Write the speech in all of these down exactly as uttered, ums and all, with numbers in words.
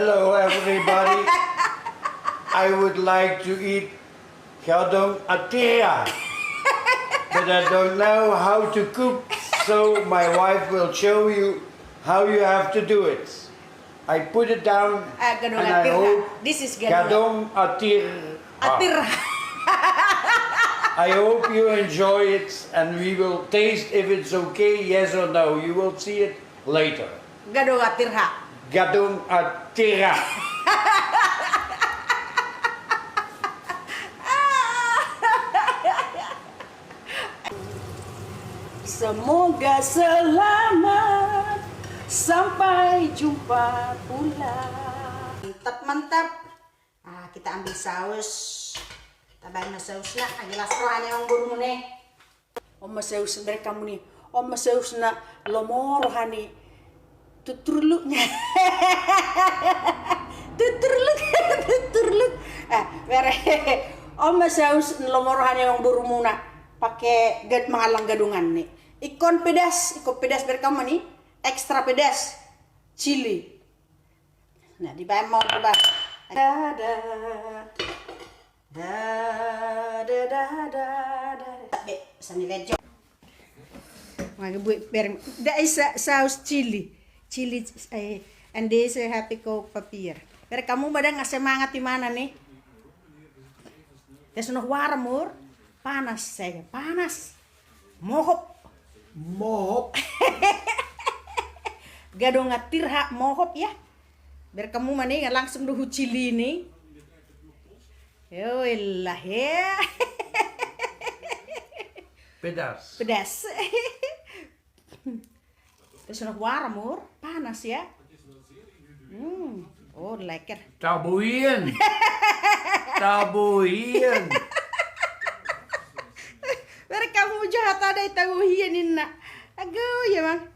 Hello, everybody. I would like to eat gadong atira, but I don't know how to cook, so my wife will show you how you have to do it. I put it down. Ah, gadong atira. This is gadong. Gadong atira. Atira. I hope you enjoy it, and we will taste if it's okay, yes or no. You will see it later. Gadong atira. Gadong atira. Semoga selamat sampai jumpa pula. Mantap, mantap. Ah, kita ambil saus. Kita baen ma sausna, ah, gelas roha ni amangborumuna i. On ma saus, bereng hamu ni. On ma sausna, lomo roha ni. Tuturluk. Tuturluk, tuturluk. Eh, bereng. On ma saus, lomo roha ni amangborumuna. Pake gad-, mangallang gadonganna i. Ingkon pedas, ingkon pedas, bereng hamu ni. Extra pedas. Cili. Nah, dibaen ma on, dibaen. Dada. Dada, dada, dada. Be, sani lejo. Mage bue bereng. Dai sa-, saus cili. Cili, eh, and this, eh, happy coke papier. Bereng hamu ma dang semangat i mangan i. There's no water more. Panas, saya panas. Mohop. Mohop. Gadong atira mohop ya. Bereng hamu ma ni, langsung do hucilini. Yo, elah ya. Pedas. Pedas. Terus nak warm, Mur. Panas ya. Hmm. Oh, leker. Tabo hian. Tabo hian. Bereng hamu jahat ada tabo hian inna. Ago, ya, Bang.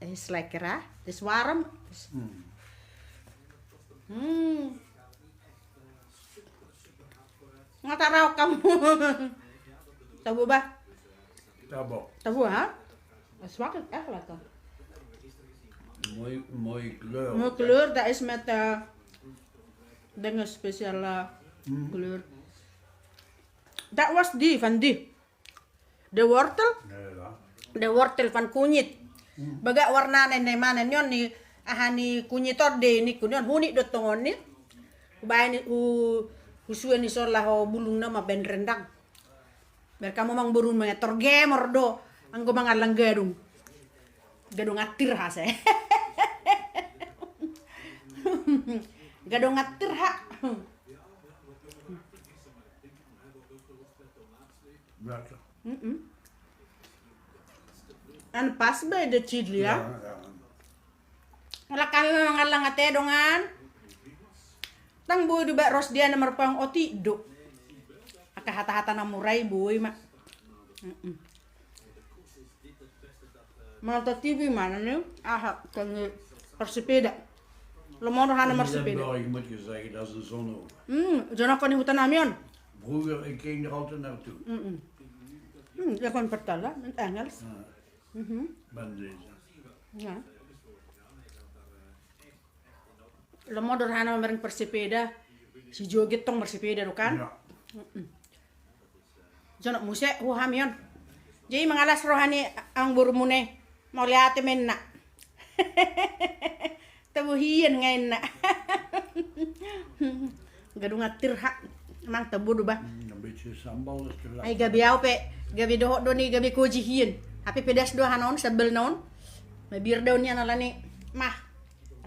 Eh, leker, ah. Terus warm. Hmm. Hmm. Nga tarau hamu. Tabo, bah. Tabo. Tabo, ha? Smakligt eigenlijk. Mooi, mooi kleur. Mooi kleur, dat is met, eh, dingen speciale, eh, kleur. Dat was die, van die. De wortel? Ja, ja. De wortel van kunyit. Hmm. Bagak warnana, na imana ni on ni, aha ni kunyit on de ningku ni on, hunit do tong on ni. Hubaen i, hu-, husue ni so laho bulungna mambaen rendang. Bereng hamu amangboru, mangetor gemor do anggo mangallang gadong. Gadong attir hase. Gadong attir ha. Biasa. Mm-mm. An pas be de cili ya. Ya, ya. Alai hami mangallang ate dongan. Ndang boi do ba ros dia na marpaung otik do. Angka hata-hata na mura i boi ma. Mm-mm. Manonton T V ma na ni, aha, kan parsepeda. Lomo rohana marsepeda. Limburg, moet gezegd, dat is een zonnehoek. Hmm, zonnehoek van die hutan nami on. Vroeger, ik ging er altijd naartoe. Mm-mm. Hmm, dia kan pertala, in Engels. Ja. Mhm. Ban deze. Ja. Lomo do rohana mamereng parsepeda. Si joget tong marsepeda do kan? Iya. Mm-mm. Jonok muse ho hami on. Jadi mangalas roha ni amangborumuna i. Mauliate ma inna. Tabo hian nga inna. Gadong attir ha. Mang tabo do ba. Hmm, een beetje sambal is te laat. Ai gabe au pe, gabe dohot do ni gabe koji hian. Hape pedas do hana on, sambal na on. Mabiar daun ni ana lani. Mah.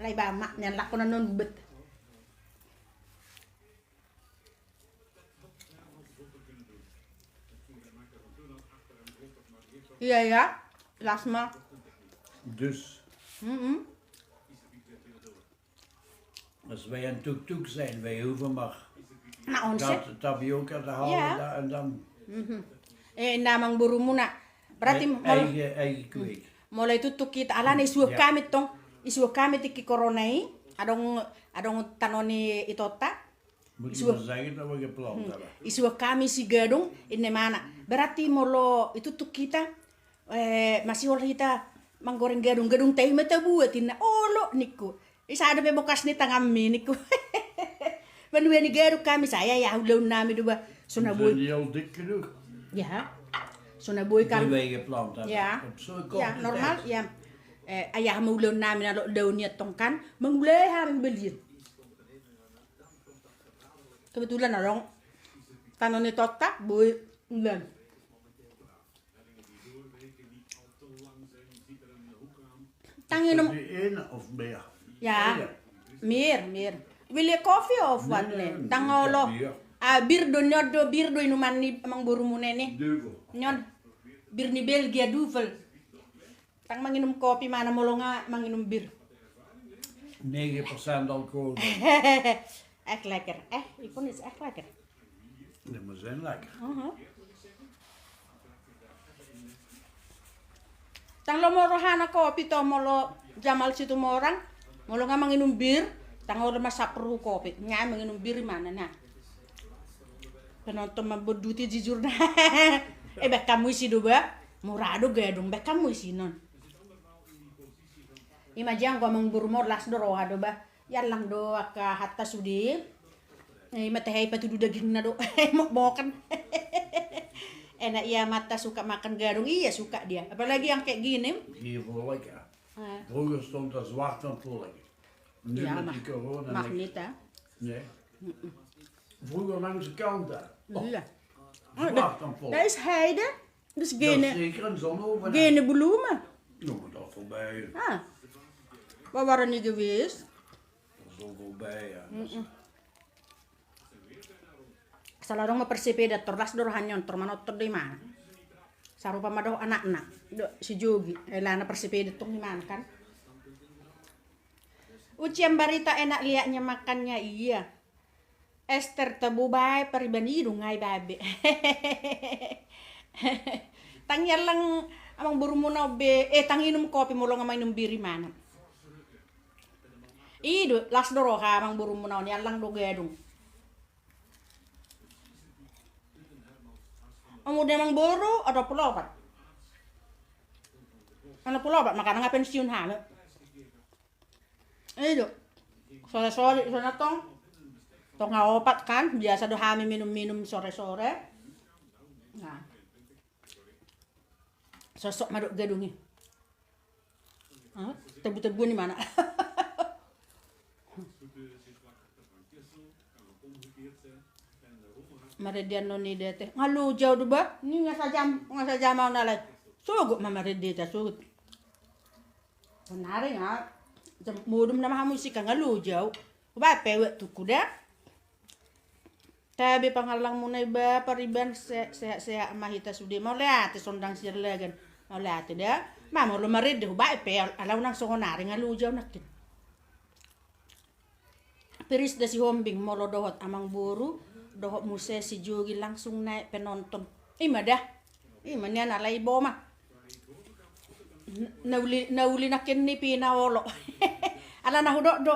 Alai ba ma, nian lako na non bet. Iya, iya. Las ma. Dus. Mm-mm. Als wij aan tuk-tuk zijn, wij hoeven maar tapioca te halen daar en dan. Mhm. Eh, na amangborumuna. Berarti ei-, mol-, eigen, eigen kweek. Molo ituktuk hita, alana isuhon hami tong, isuhon hami tingki corona i, adong, adong tano ni itonta. Isuhon, isuhon hami si gadong, inna imana. Berarti molo ituktuk hita, eh, masihol hita manggoreng gadong, gadong tahi ma tabuat inna, olo ningku. Isa dope bokas ni tanganmi ningku. Manua ni gadung hami, sai ayah ulaon nami do ba. So na boi. Ya. So na boi kami. Ya. Ya, normal ya. Eh, ayah ma ulaon nami na lo ulaon i antong kan. Mangulai hami balian. Kebetulan adong tano ni tonta boi ulaon. Tanginum. Kopi enak of beer. Ya. Iya. Mir, mir. Will you coffee of what ne? Tang olo. Ah, bir do, nion do, bir do inuman ni amangborumuna i. Nion. Bir ni Belgia duvel. Tang manginum kopi ma na molo nga manginum bir. Nege pesan alkohol. Echt lekker. Eh, ik vond het echt lekker. Dia mesen lekker. Tang lomo rohana kopi to molo Jamal Situmorang. Molo nga manginum bir, tang olo ma sapruhu kopi. Nga manginum bir imana na. Penonton ma bonduti jujur na. Eh, baen hamu isi do ba. Mura do gadung, baen hamu isi non. Ima janggo amangboru molo las do roha do ba. Iallang do angka hata sude. Ima tehe ipatudu dagingna do. Mokmokan. Enak ia mata suka makan gadung. Iya suka dia. Apalagi yang kayak gini. Vroeger stond er zwart en volk. Nu met die corona niks. Mag niet, hè? Nee. Vroeger langs de kant daar. Zwart en volk. Daar is heide. Dus geen, geen bloemen. Ja, maar dat is voorbij. Ah. Waar waren die geweest? Dat is al voorbij, ja. Sala adong ma persepeda tor las do rohana on tor manonton do imana. Sarupa ma dohot anakna do si Jogi, eh, alana persepeda tong imana kan. Ucian barita enak liatnya makannya iya. Ester tabo bae pariban i do nga i babe. Tang iallang amangborumuna on be, eh, tang inum kopi molo nga manginum bir imana. I do las do roha amangborumuna on iallang do gadung. Umur ni amangboru onom pulu opat. Onom pulu opat, makana nga pensiun hami. I do. Sore-sore, sore na tong. Tonga opat kan, biasa do hami minum-minum sore-sore. Nah. Sosok ma dohot gadung i. Tebu-tebu ni mana. Marende annon i dete. Nga loja au do ba. Ni nga sajam, nga sajam au na lae. Sogot ma marende ta, sogot. Sonari nga. Modom nama hamu sika nga loja au. Ba pe wak tuku da. Tabe pangallang muna i ba pariban, sehat-sehat ma hita sude. Mauliate sondang sian Lagan. Mauliate da. Ma molo marende hubaen pe ala unang songon ari nga loja au nangkin. Piris da Sihombing molo dohot amangboru dohot muse si Jogi langsung naek penonton. Ima da. Ima nian alai bo ma. Na uli, na uli nangkin ni pina olo. Ala na hudok do.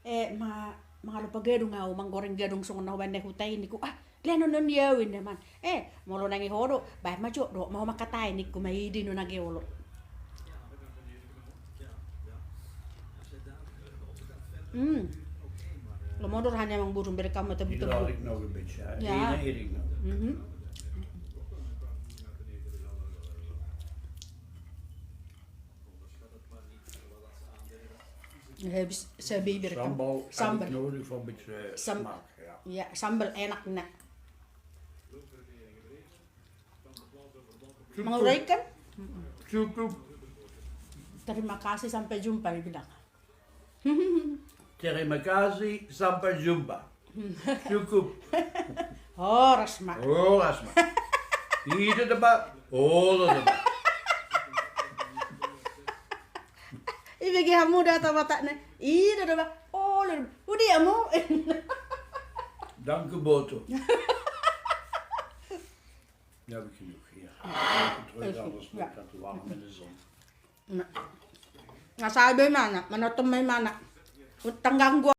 Eh, ma, mangalo pagadung au, manggoreng gadung songon na hubaen na huta i ningku. Ah, lehonon ni au inna man. Eh, molo nang i ho do, baen ma jo, dohot ma ho mangkatai ningku ma i do na ge olo. Hmm. Lomo do rohana amangboru, bereng hamu ma tebu-tebu. Ya. Habis, saya bibir kan. Sambal, sambal. Uitnodig van beetje smaak, ja. Ya, sambal enak na. Mangura ikan? Cukup. Terima kasih, sampai jumpa, dia bilang. Terima kasih, sampai jumpa. Cukup. Horas ma. Horas ma. Ida deba. Olo deba. Ibege hamu da tawatana. Ida deba. Olo deba. Udi hamu. Danke boto. Ja, heb ik genoeg. Ja. Nga sabe mana, mana temai mana. Utang ganggu.